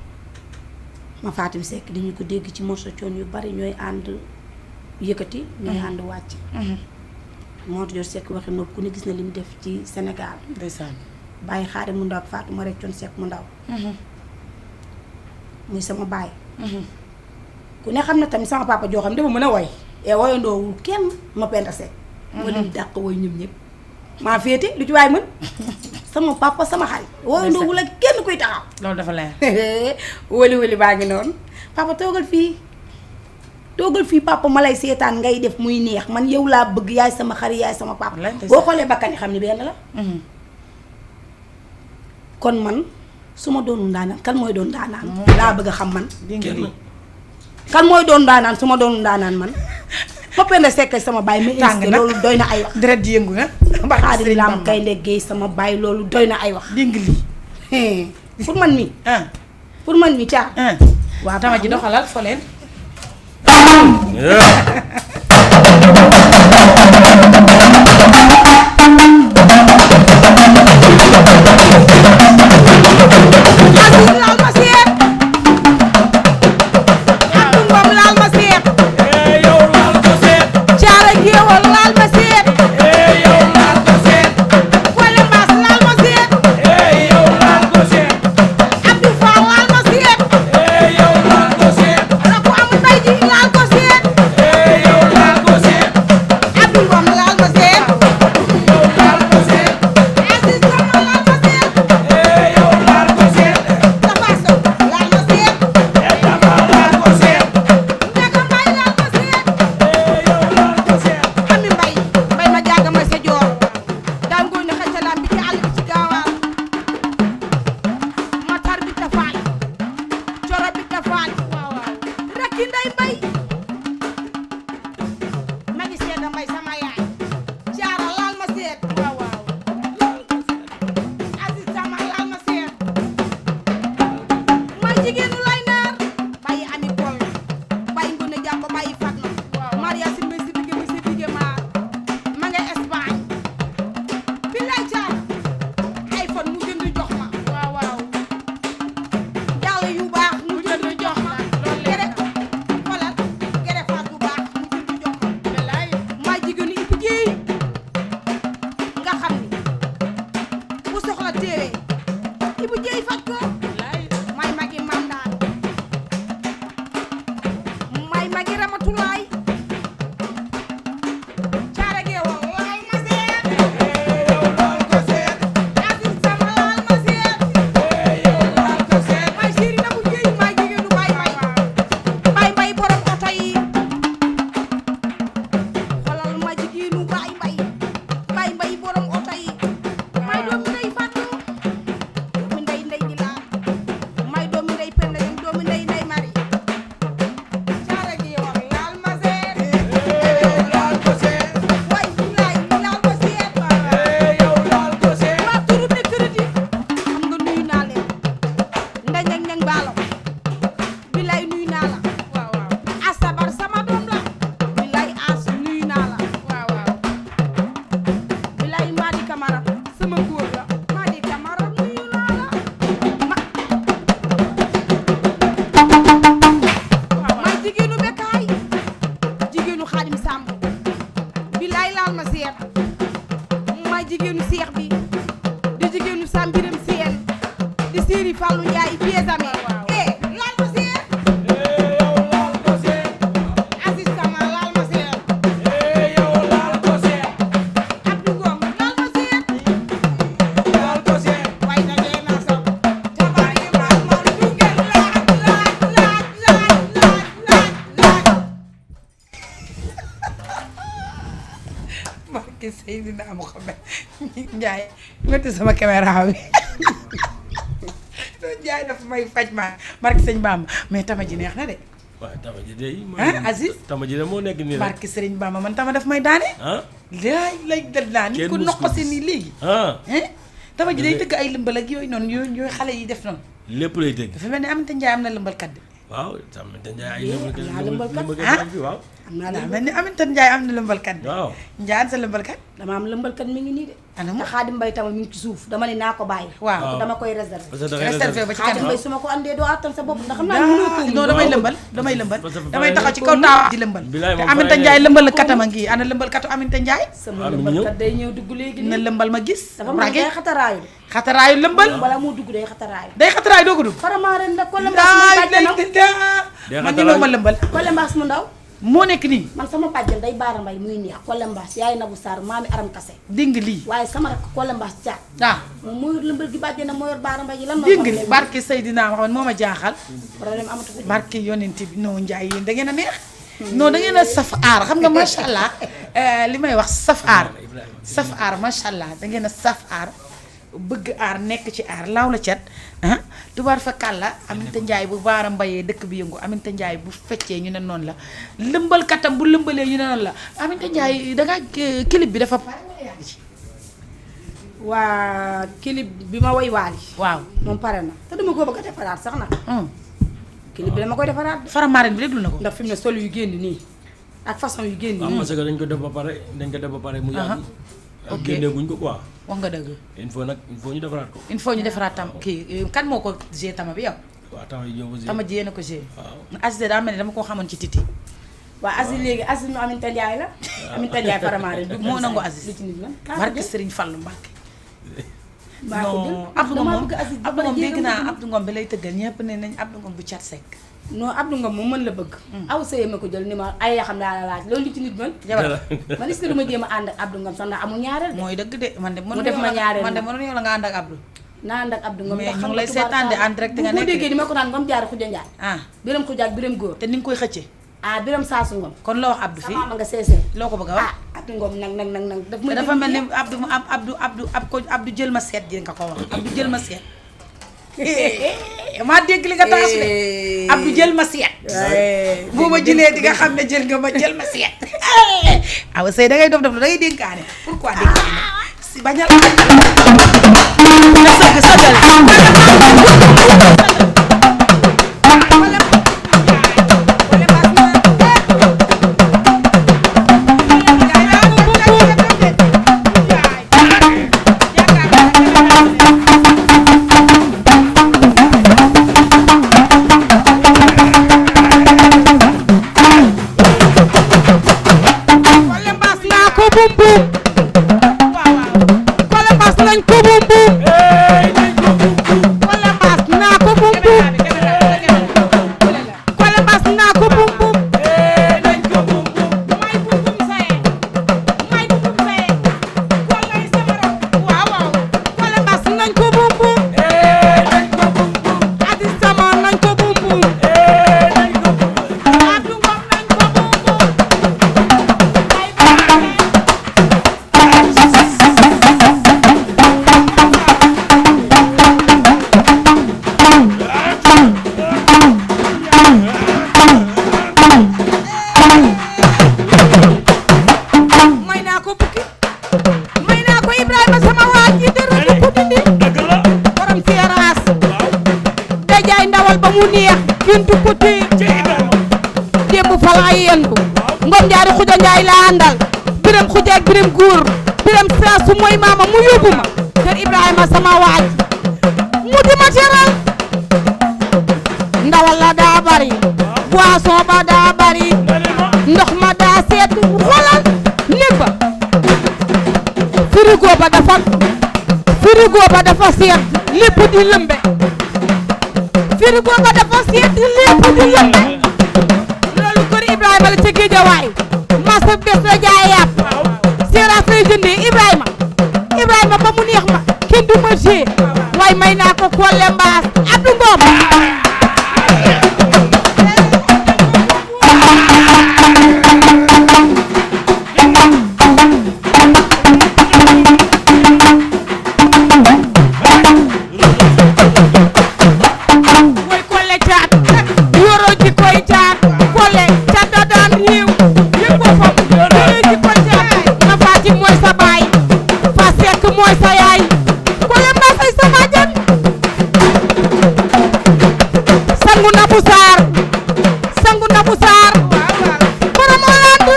ma Fatim Seck dañu ko dégg ci morso coon yu bari ñooy ànd yëkkati ñooy ànd wàcc moo tax Seck waxi nopp ku ne gis na li mu def ci Sénégal ndeysaan bàyyi xaari mu ndaw ak Fatou ma rek coon Seck mu ndaw muy sama baay ku ne xam ne tamit sama papa joo xam ne dama mën a woy woyandoowul kenn ma Penda Seck moo leen dàq woy ñoom ñëpp maa féete lu ci waay mën sama papa sama xarit woyandoowul ak kenn kuy taxaw loolu dafa leer wëli baa ngi noonu papa toogal fii papa ma lay seetaan ngay def muy neex man yow laa bëgg yaay sama xarit yaay sama papa boo xoolee bakkan yi xam ni benn la kon man su ma doonu ndaanaan kan mooy doon ndaanaan laa bëgg a xam man kan mooy doon ndaanaan su ma doonu ndaanaan man ma Penda Seck sama baay ma insisté loolu doy na ay wax deret di yëngu nga Xaadim Lam Gaynde Géey sama baay loolu doy na ay wax dégg lii pour man mi caa waaw tama ji doxalal fo leen Abdou Fall laal ma seet Ngom laal ma seet Aziz sama laal ma seet Tafa Sow laal ma seet Ndaka Mbaye laal ma seet Ami Mbaye ma jaaga ma sa joor daan góor ne xacalam bi ci àll bi ci gaawaan matar bi tafaal coro bi tafaal rakki Ndey Mbaye magi seeda Mbaye sama yaay jaara laal ma seet Aziz sama laal ma seet ma jigéenu lay naar bàyyi ami kol bàyyi ngone jàmba bàyyi Fatma Maria si mbay si bigge maar ma ngay Espagne bi lay caar iPhone mu jënd jox ma dàll yu baax mu jënd jox ma gere xoolal gere faat bu baax mu jënd jox ma maa jigéenu Ibu Jéey nga xam ni bu soxla téere Ibu Jéey faj ko may magi mandaan may magi ramatulaay caara geewal laal ma seet Aziz sama laal ma seet may siiri na bu Jéey may jigéenu bay bay borom oto yi xoolal ma jigéenu bay bay borom oto yi may doomi ndey fàttu doomi ndey di laal may doomi ndey penda yam doomi ndey mari caara geewal laal ma seet way bilaay laal ma seet maa turu ne crédit xam nga nuyu naa leen nda ñang baalo bilaay nuyu naa la asabar sama doom la bilaay as nuyu naa la bilaay Madi Camara sama góor la Madi Camara nuyu naa la may jigéenu Bekkaay jigéenu Xaadim Samb bilaay laal ma seet may jigéenu Seex bi di jigéenu Sam Biram Seen di Séeri Fallou Ndiaye piesame laal ma seet Aziz sama laal ma seet Abdou Ngom laal ma seet way na dee na saw jabaay ma du ngeen laaj barke Seydina Muhammad Njaay ngati sama caméra bi Njaay dafa may faj ma barke sëñ Bamba mais tama ji neex na de waaw tama ji de Aziz tama ji de moo nekk nii rek barke sëriñ Bamba man tama daf may daane lay dal naa nit ku noqosi nii léegi tama ji day tëgg ay lëmbal ak yooyu noonu yooyu xale yi def noonu lépp lay dégg dafa mel ni Aminata Njaay am na lëmbalkat de waaw tamit Njaay ay lëmbalkat bi waaw am naa daa mel ni Aminata Njaay am na lëmbalkat de waaw Njaay sa lëmbalkat dama am lëmbalkat mi ngi nii de ana te mu Xaadim Mbay tamit mi ngi ci suuf dama ne naa ko bàyyi waaw dama koy réserver parce que da ngay réservé ba ci Xaadim kanam Mbay su ma ko andee doo attan sa bopp ndax xam naa mënoo ko non damay lëmbal Parce que damay taxaw ci kaw taaw di lëmbal Bilaay te moom Aminata fay Njaay lëmbal katama ngi ana lëmbal katu Aminata Njaay sama Ah, mi lëmbalkat ñëw. day ñëw dugg léegi na nii lëmbal ma gis dafa mën day xataraayu de xataraayu lëmbal bala moo dugg day xataraayu day xataraayu doo ko dugg vraiment ren nag Kole Mbaas mu bàjjanam man ñëw ma lëmbal Kole Mbaas mu ndaw moo nekk nii man sama bàjjan day baara mbay muy neex Kole Mbaas yaay Nabu Sarr maami Aram Kase dégg nga lii waaye sama rek Kole Mbaas caat ah moom moo yor lëmbal gi bàjjanam moo yor baara mbay yi lan dégg nga lii barke Seydina Muhammad moo ma jaaxal problème amatu ko barke yonent bi non Njaay yéen da ngeen a neex non da ngeen a saf aar xam nga macha allah li may wax saf aar macha allah da ngeen a saf aar bëgg aar nekk ci aar laaw la cat ah tubaar fa kàlla Aminata Njaay bu baara mbayee dëkk bi yëngu Aminata Njaay bu feccee ñu ne noonu la lëmbal katam bu lëmbalee ñu ne noonu la Aminata Njaay dangaa clip bi dafa pare wala yaa ngi ci waa clip bi ma woy waali waaw moom pare na te dama ko bëgg a defaraat sax nag clip bi dama koy defaraat de Faramareen bi déglu na ko ndax fi mu ne sol yu génn nii ak façon yu génn waaw nii parce que dañ ko def ba pare mu yàgg ok génne guñ ko quoi wax nga dëgg il faut ñu defaraat ko il faut ñu defaraat tam kii kan moo ko gée tama bi yow waaw tama yi ñëw aussi tama ji yéen a ko gée waaw Aziz daa mel ni dama koo xamoon ci titi waa Aziz léegi Aziz nu Aminata Njaay la Aminata Njaay Faramareen bi moo nangu Aziz li ci nit la barke Serigne Fallou Mbacke maa ko jël non Abdou Ngom moom bëgg Aziz Abdou Ngom dégg naa Abdou Ngom bi lay tëggal ñëpp ne nañ Abdou Ngom bu cat sekk non Abdou Ngom moom mën la bëgg. aw sëye ma ko jël ni ma ay xam laa la laaj loolu li ci nit mën. jabar man est-ce que duma jéem a ànd ak Abdou Ngom sax ndax amul ñaareel de. mooy dëgg de man de mu def ma ñaareel man de mënu yow la nga ànd ak Abdou. naa ànd ak Abdou Ngom mais ñu ngi lay seetaan de en direct nga nekk bu déggee ni ma ko naan Ngom jaari xuja njaay. biram xuja ak biram góor. te ni nga koy xëcce. biram saasu Ngom. kon loo wax Abdou fii sama ma nga seesee. loo ko bëgg a wax. Abdou Ngom nag. dafa mel ni Abdou jël ma seet ji nga ko wax Abdou jël ma seet. maa dégg li nga taas de Abdou jël ma seet. boo ma jëlee di nga xam ne jël nga ma jël ma seet. awa sëy da ngay dof da ngay dénkaane pourquoi dénkaane si bañal. nga sëgg sëggal. mooy maama mu yóbbu ma kër Ibrahima sama waaj mu di ma teral ndawal la daa bari boisson ba daa bari ndox ma daa seet xoolal néeg ba frigo ba dafa seet lépp di lëmbe frigo ba dafa seet lépp di lëmbe loolu kër Ibrahima la ca Géejawaay masa bés la jaay yàpp seeraas lay jëndee Ibrahima ba mu neex ma kenn du ma jee waaye may naa ko Kole Mbaas Abdou Ngom mooy Kole caat yoroo ji koy caat Kole caat da daan réew yëpp boppam yoroo ji koy caat ma faati mooy sa baay mooy sa yaay Kole Mbaas ay sama jën sangu na bu saar borom Hollande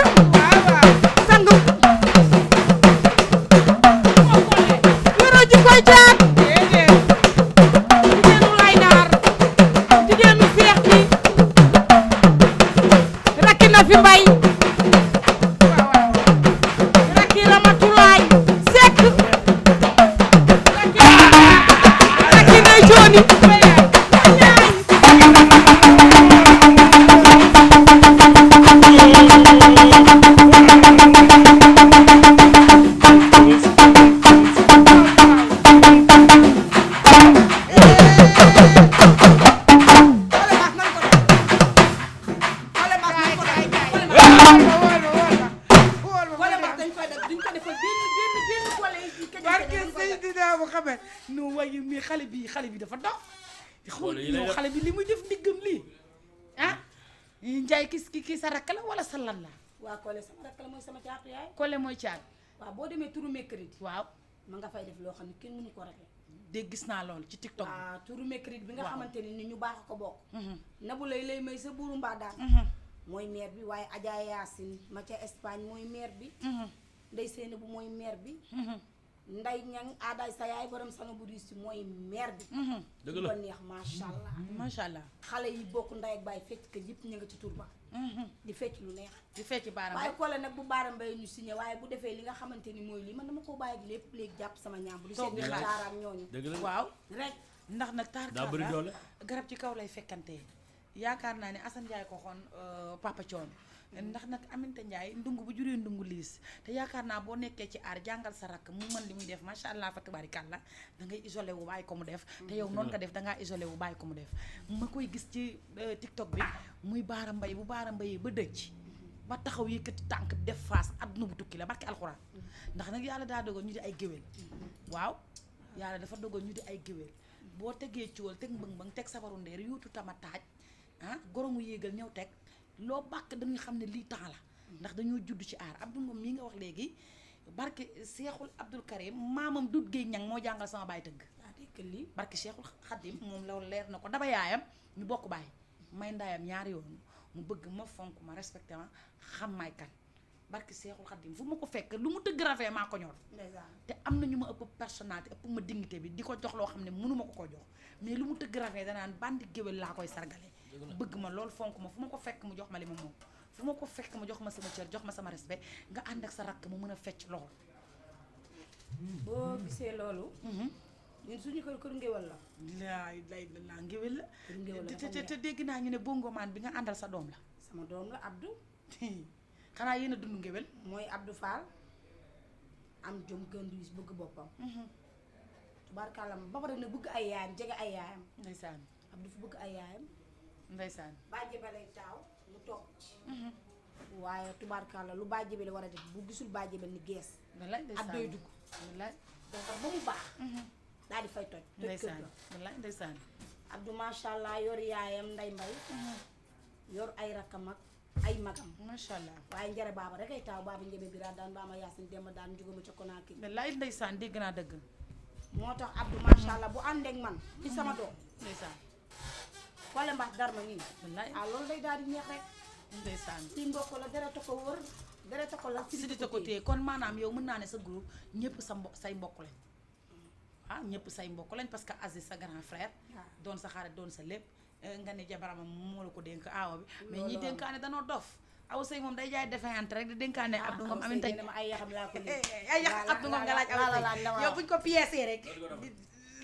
sangu yoroo ji koy caat jigéenu lay naar jigéenu seex bi rakki na fi mbay rakki Ramatulaay Sekk Johnny xale bi dafa dox xool xale bi li muy def ndiggam lii Njaay kii sa rakk la wala sa lan la. waaw Kole sama rakk la mooy sama caatu yaay. Kole mooy caat. waaw boo demee turu mercredi. waaw ma nga fay def loo xam ne kenn mënu ko rek. de gis naa loolu ci TikTok bi. waaw turu mercredi bi nga xamante ni ñu baax ko bokk. Nabu lay may sa buuru mbaa daan. mooy maire bi waaye Adja Yacine ma ca Espagne mooy maire bi. Ndey Seyna bu mooy maire bi. Nday Ñang Aday sa yaay borom sama bu riis mooy maire bi. dëgg la ko neex macha allah. macha allah xale yi bokk nday ak baay fecc ka yëpp ña nga ci tur ba. di fecc lu neex. di fecc baaram waaye Kole nag bu baaram bay ñu signé waaye bu defee li nga xamante ni mooy lii man dama ko bàyyi ak lépp léegi jàpp sama ñaam bu di seet taaraam ñooñu. dëgg la waaw rek ndax nag taar daa bëri doole garab ci kaw lay fekkantee yaakaar naa ne Assane Ndiaye ko xoon Papa Thion ndax nag Aminta Ndiaye ndungu bu juree ndungu liis te yaakaar naa boo nekkee ci aar jàngal sa rakk mu mën li muy def macha allah fa tabaarikàlla da ngay isolé wu bàyyi ko mu def te yow noonu nga def dangaa isolé wu bàyyi ko mu def ma koy gis ci TikTok bi muy baara mbay bu baara mbayee ba dëcc ba taxaw yëkkati tànk def face adduna bu tukki la barke alxuraan ndax nag yàlla daa dogal ñu di ay géwél waaw yàlla dafa dogal ñu di ay géwél boo tegee ciwal teg mbëng-mbëng teg sabaru ndeer yuutu tama taaj goromu yéegal ñëw teg loo bàkk dañuy xam ne lii temps la ndax dañoo judd ci aar Abdou Ngom mii nga wax léegi barke Seexul Abdul Karim maamam Dut Géey ñang moo jàngal sama baay tëgg lii barke Seexul Xadim moom la leer na ko daba yaayam ñu bokk baay may ndaayam ñaari yoon mu bëgg ma fonk ma respecté ma xam may kan barke Seexul Xadim fu ma ko fekk lu mu tëgg rafet maa ko ñor te am na ñu ma ëpp personnalité ëpp ma dignité bi di ko jox loo xam ne mënuma ko jox mais lu mu tëgg rafet danaan bandi géwél laa koy sargale bëgg ma lool fonk ma fu ma ko fekk mu jox ma li ma moom fu ma ko fekk mu jox ma sama cër jox ma sama respect nga ànd ak sa rakk mu mën a fecc lool boo gisee loolu ñun suñu kër ngéwél la laa ngéwél la te dégg naa ñu ne bongomaan bi nga àndal sa doom la sama doom la Abdou xanaa yéen a dund ngéwél mooy Abdou Fall am jom gënduis bëgg boppam tubaarkàlla ba pare na bëgg ay yaayam jege ay yaayam ndeysaan Abdou fu bëgg ay yaayam ndeysaan bàjje ba lay taaw mu toog waaye tubaarkàlla lu bàjje bi la war a def bu gisul bàjje ba ni gees ak doy dugg wallaay donc ba mu baax daal di fay toj ndeysaan wallaay ndeysaan Abdou macha allah yor yaayam nday mbay yor ay rakkam ak ay magam macha allah waaye njare baaba rek ay taaw baaba njëbe bi raa daan baama yaasin demba daan jógama ca Konaakiri wallaay ndeysaan dégg naa dëgg moo tax Abdou macha allah bu àndeek man ci sama doom ndeysaan wala mbax darma nii wallaay loolu day daal di neex rek ndeysaan ci mbokk la dara ko wër dara ko la sidita ko téye kon maanaam yow mën naa ne sa groupe ñëpp sa say mbokk lañ ñëpp say mbokk lañ parce que Aziz sa grand frère doon sa xarit doon sa lépp nga ne jabaramam moo la ko dénk aawa bi mais ñi dénkaane danoo dof aw sëy moom day jaay defeyante rek di dénkaane Abdou Ngom Aminta ay yaxam laa ko ay yax Abdou Ngom nga laaj aw yow buñ ko piècé rek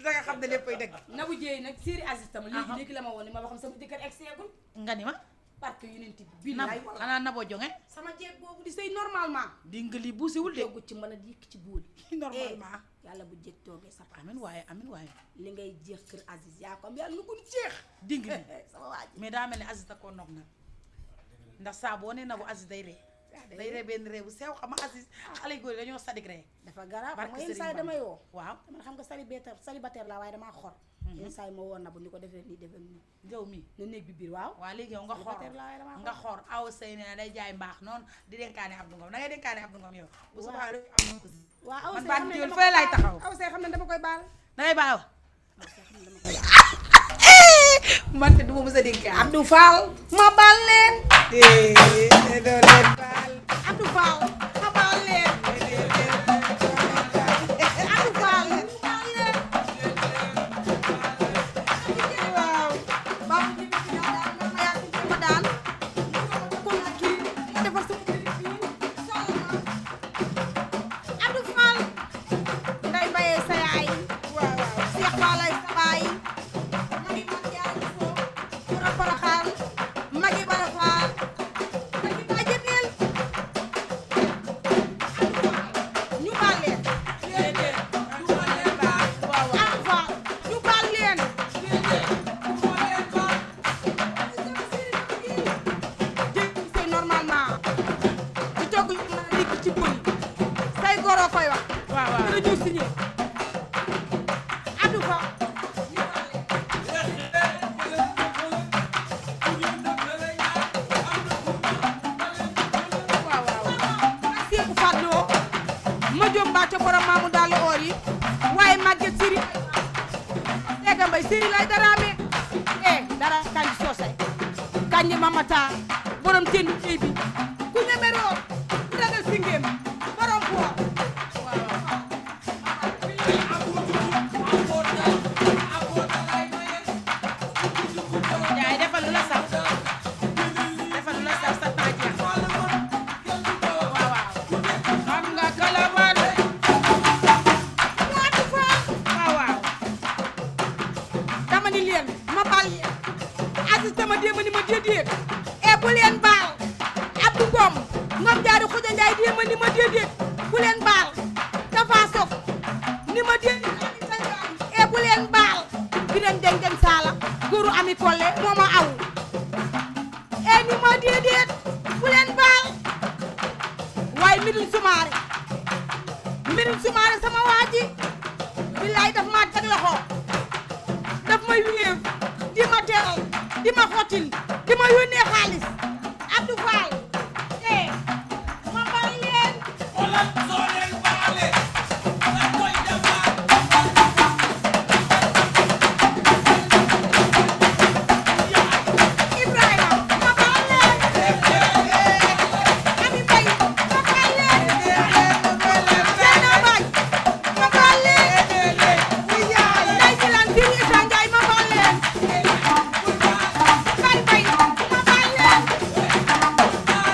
da nga xam ne léppay dëgg Nabou Dieye nag série Aziz tam léegi la ma woon ni ma waxam sama jëkkër egseegul nga ni ma parce que yonent bi billaay xanaa Naboo jonge sama jeeg boobu di sëy normalement di nga lii buusiwul de toggu ci mën a yëkk ci booli normalement yàlla bu jeeg toogee sa amin waaye li ngay jeex kër Aziz yaa ko am yàlla nu ko jeex di nga sama waaj mais daa mel ni Aziz da koo nopp nag ndax saa boo nee Nabou Aziz day ree day ree benn ree bu sew xam nga Aziz xale yu góor yi dañoo sadik ree dafa garaaw xam nga yenn saa yi damay woo waaw man xam nga célibataire la waaye damaa xor yenn saa yi ma woon na bu ni ko defee nii defee nii yow mi na néeg bi biir waaw léegi yow nga xoor aw sëy ne day jaay mbaax noonu di dénkaane Abdou Ngom da ngay dénkaane Abdou Ngom yow bu subaa waaw man baa diwul fële laay taxaw aw say xam ne dama koy baal da ngay baaw man te du ma mës a dénkaane Abdou Fall ma baal leen doo leen baal Abdou Fall ma baal leen Abdou Fall waaw baax ma yaa ma daan kon kii ma defar sama Abdou Fall nday bayee sa yaay waaw Cheikh Fall ay sa baay magi mag yaay fo pour paraxal magi bara faal magi ba jëbel ñu baal leen Abdou Fall ñu baal leen c'est normalement di togg ñu mën a dikk ci pël say goro koy wax waaw dina ñu signé Abdou Fall Seeku Fadlo ma jom ba ca borom maamu daal oor yi waaye màgget siri Ega Mbay siri lay daraame dara kanji soosay kanji mamata borom tendu tey bi ku ñeme roor ragal singéem borom poor jaay defal lu la saf sa taaj ya waaw xam nga kalaman Abdou Fall waaw dama ni leen ma baal leen Aziz dama démb Khoudia Ndiaye déema ni ma déedéet bu leen baal dafa soog ni ma déedéet bu leen baal bi den den saala góoru Ami Collé moo ma aw ni ma déedéet bu leen baal waaye Mbiril Soumaré sama waa ji billaay daf maa teg loxo daf may wéew di ma teral di ma xottil di ma yónnee xaalis Abdou Fall ma baal leen xoolal soo leen baale la koy defaat Ibrahima ma baal leen Ami Mbaye ma baal leen Zeyna Baye ma baal leen Ndeye Bilane Firi Issa Ndiaye ma baal leen Baye Baye ma baal leen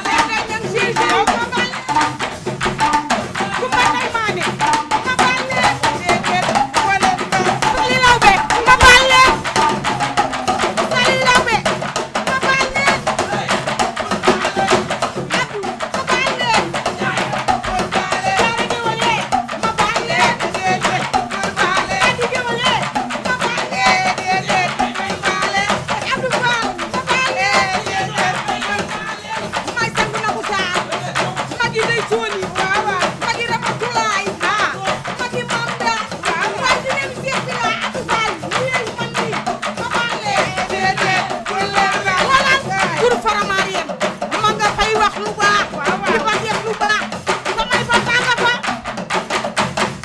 Ndeye Niang Cissé ma baal leen Coumba Ndeye Mané ma baal leen Sali Lawbe ma baal leen Sali Lawbe ma baal leen Abdou ma baal leen Jaara Géwële ma baal leen Adi Géwële ma baal leen Abdou Fall ma baal leen may sangu na bu saar magi day jooni magi Ramatulaay magi Mam Da waaye di leen seet si la Abdou Fall lii man nii ma baal leen xoolal pour Faramariem ma nga fay wax lu baax di fa def lu baax samay fa tànga fa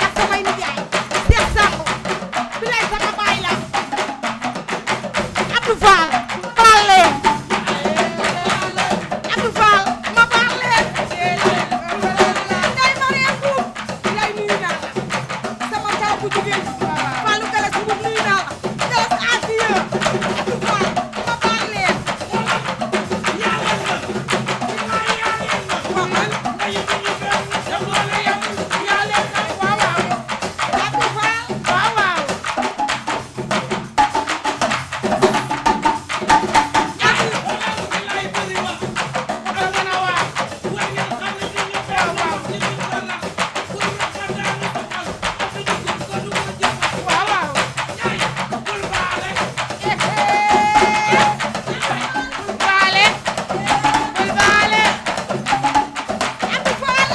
ak samay nijaay Seex Samb bilay sama baay la Abdou Fall baal leen Abdou Fall ma baal leen Ndeye Mariam Mbuub bilay nuyu naa la sama taw bu jigéen Fallou Galas Mbuub nuyu naa la Galas Asiya Abdou Fall ma baal leen Abdou Fall baale bul baale Abdou Fall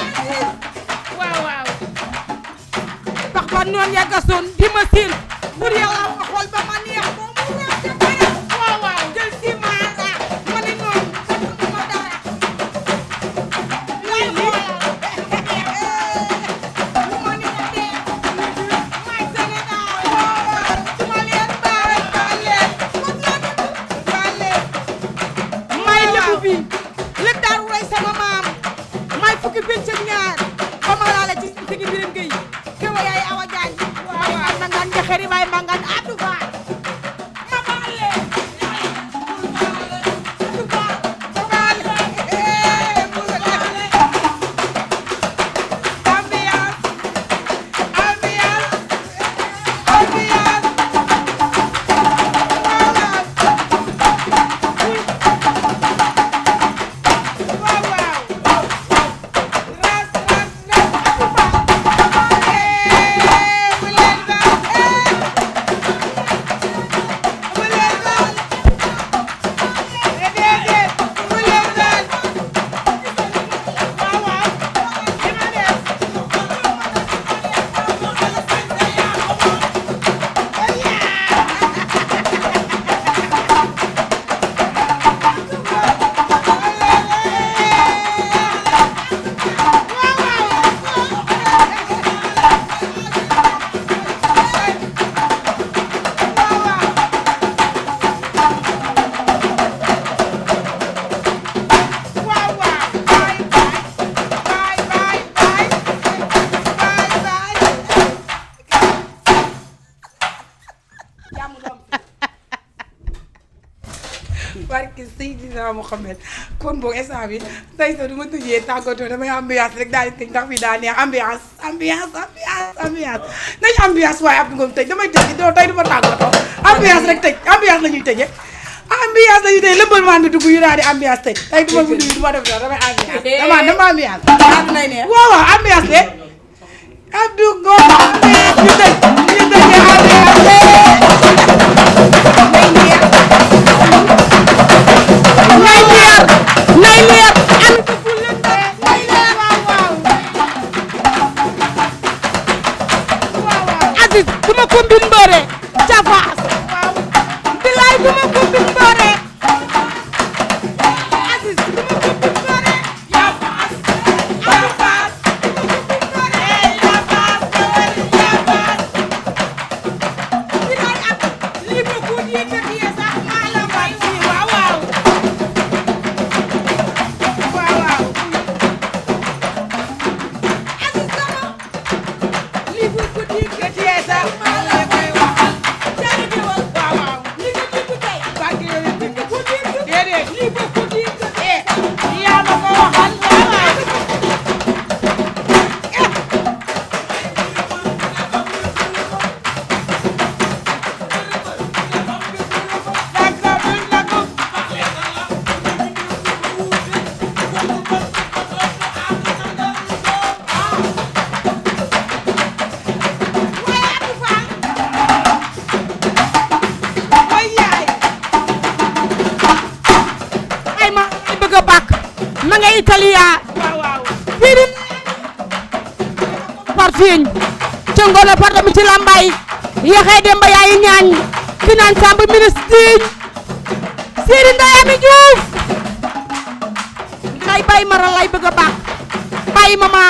bax ba noon ya gasoon di ma siin pour yàlla ma xool ba ma neex ko mu rafet dara jël si maata ma ne noonu gatunu ma dara lay xoolal lu ma neex dee may Sénégal su ma leen baal leen may lébu bi lépp daaru rey sama maam may fukki pénc ak ñaar ba ma laale ci sigi biram géy kewa yaay Awa Jaañ may mangan jaxeri may mangan Abdou Fall ma baal leen Abdou Fall ma baal leen barke Seydina Mohamed kon boog instant bi tey sax du ma tëjee tàggatoo damay ambiance rek daal di tëj ndax fi daa neex ambiance nañu ambiance waaye Abdou Ngom tëj damay tëj doo tey du ma tàggatoo ambiance rek tëj ambiance la ñuy tëjee ambiance lañu tey lëmbal maan bi dugg yu naa di ambiance tey tey duma mu nuyu duma def dara damay ambiance dama ambiance waaw waaw ambiance de Abdou Ngom ñu tëj nay leer Aziz duma ko mbin mboore ca Faas bilaay duma ko mbin mboore Aziz duma ko mbin mboore ya Faas ya Faas ya Faas bilaay ak lii ma ko yëkkati sax maa la may waaw waaw Aziz sama lii bu ko yëkkati sax maa la koy waxal jaari bi wax waaw waaw li nga dégg tey barke yow dégg ko dégg déedéet lii bu ko dégg yaa ma ko waxal waaw waaw ay ma ay bëgg a bàkk ma nga Italia fii di parfiñ ca ngoone par dami ci lambay yaxee dem ba yaayi ñaañ ki naan samb ministre diñ Siri Ndeye Amy Diouf ngay bay mara lay bëgg a bàkk bay mama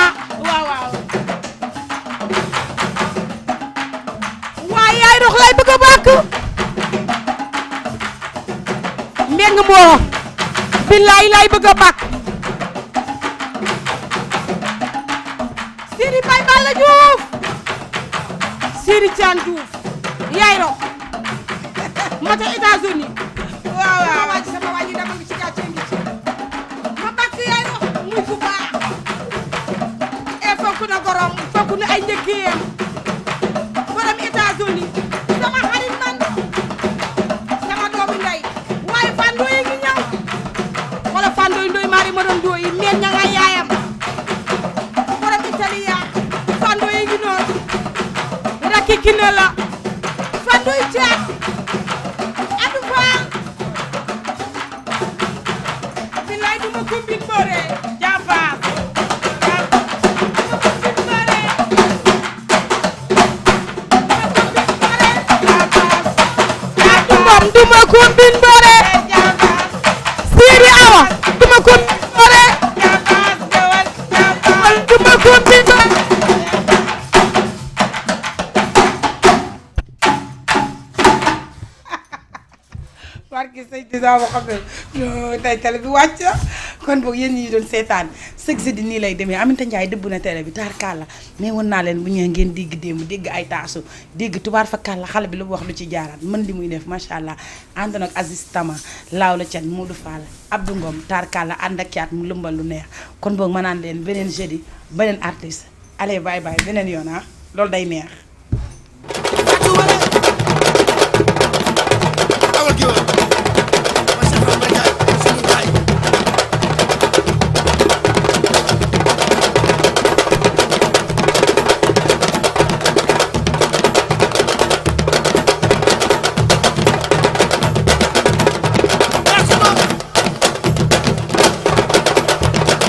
waaye yaay rox lay bëgg a bàkk mbeng moo billaay lay bëgg a bàkk Siri Bay Balla Diouf Siri Thian Diouf yaay rox mata États-Unis waaw waaw sama waa ji dama ngi ci gàcce ngi ci ma bàkk yaay rox muy ku baax e fokk na gorom fokk na ay njëkkiyam borom États-Unis sama xarit man sama doomu ndey waaye Fando yi ngi ñëw wala Fando yi ndoy mari ma doon dooyi meen ña nga yaayam borom Italia Fando yi ngi noonu rakki kine la Fando yi caat adu faal billaay duma ko mbin boore jàmbaar duma ko mbin boore Siri Awa duma ko mbin boore duma ko mbin boore barki sëñ Tisa ma xam ne tey télé bi wàcc kon boog yéen ñi doon seetaan chaque jeudi nii lay demee Aminata Ndiaye dëbb na télé bi taar kàlla mais woon naa leen bu ñëwee ngeen dégg démb dégg ay taasu dégg tubaar fa kàlla xale bi lu wax lu ci jaaraat mën li muy def macha allah ànd nag Aziz Tama laaw la can Modou Fall Abdou Ngom taar kàlla ànd ak caat mu lëmbal lu neex kon boog ma naan leen beneen jeudi beneen artiste allez bye bye beneen yoon ah loolu day neex